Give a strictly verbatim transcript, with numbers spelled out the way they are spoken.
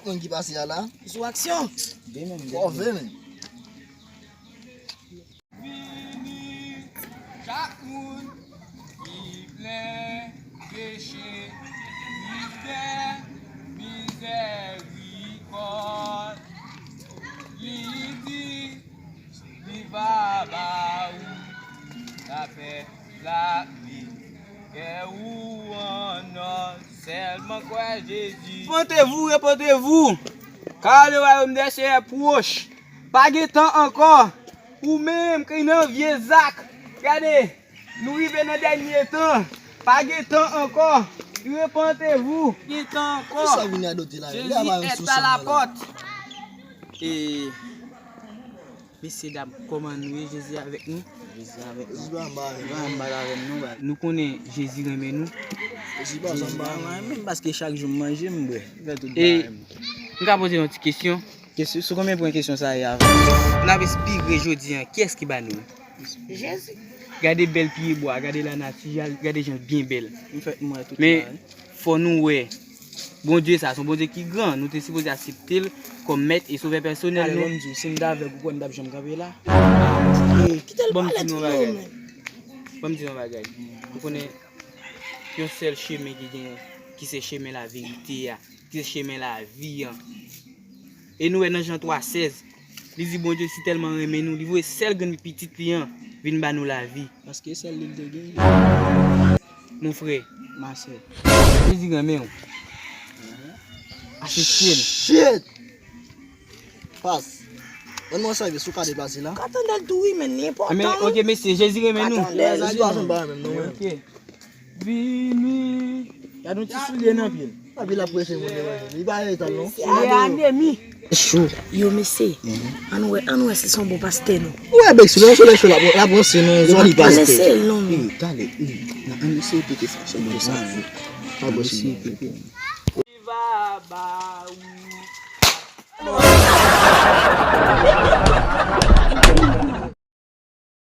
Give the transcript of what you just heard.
Moun ki pase a la. Sou aksyon. Move menm. Vini, chak moun ki plen peche, mistè mizèrikòd. Li di, li va ba ou lapè, lavi, kè ou an nò, sèlman kwè Jezi. Repentez-vous, repentez-vous, car le royaume des cieux est proche. Pa gen tan ankò. Ou menm ki nan vye zak, gade, nou rive nan dènye tan. Pa gen tan ankò. Repentez-vous. Gen tan ankò. Kisa vini a dote la? Jésus est à la porte. E, mesye dam, kòman nou ye? Jezi avèk nou. Jezi avèk nou. Jezi pa anba avèk nou. Nou konnen Jezi renmen nou. Jezi pa anba avèk nou. Menm paske chak jou m manje, m bwè. M fè tout bagay m. M ka poze yon ti kesyon? Kesyon, sou konbyen pwen kesyon sa ye avan? N ap espire jodi a, kiyès ki ba nou? Jezi. Gade bèl pye bwa, gade lanati, gade jan l byen bèl. M fèk m wè tout bagay. Men, fò nou wè, Bondye sa, se yon Bondye ki gran, nou te sipoze aksepte l kòm mèt e sovè pèsonèl nou. Ban m di w, si m t avèg ou, kwè m t ap janm kanpe la? Kite l pale ti non, men. Ban m di yon bagay. Ou konnen, yon sèl chemen ki gen, ki se chemen laverite a, ki se chemen lavi an. E nou wè nan Jan twa sèz, li di Bondye sitèlman renmen nou, li voye sèl grenn pitit li an vin ba nou lavi. Paske sèl li l te gen. Mon frè. Ma sè. Jezi renmen w. Asepte l. Shit! Pas. Ban mwen sèvi sou ka deplase la. Ka tande l tou wi, men li enpòtan. Men, ok, mesye, Jezi renmen nou. Ka tande l. Jezi pa janm pa renmen m non, men. Ok. Vini. Gade yon ti soulye nan pye l. Epi l ap preche moun yo, li pa etan non. Se anemi. Cho. Yo, mesye, ann wè, ann wè si se yon bon pastè non. Ou wè bèk sou lè solèy cho l ap, l ap ranse non, zòli pastè. Ann eseye l non, men. Tale, ann eseye pete sa, se bon sa. Ann eseye pete. Li va ba ou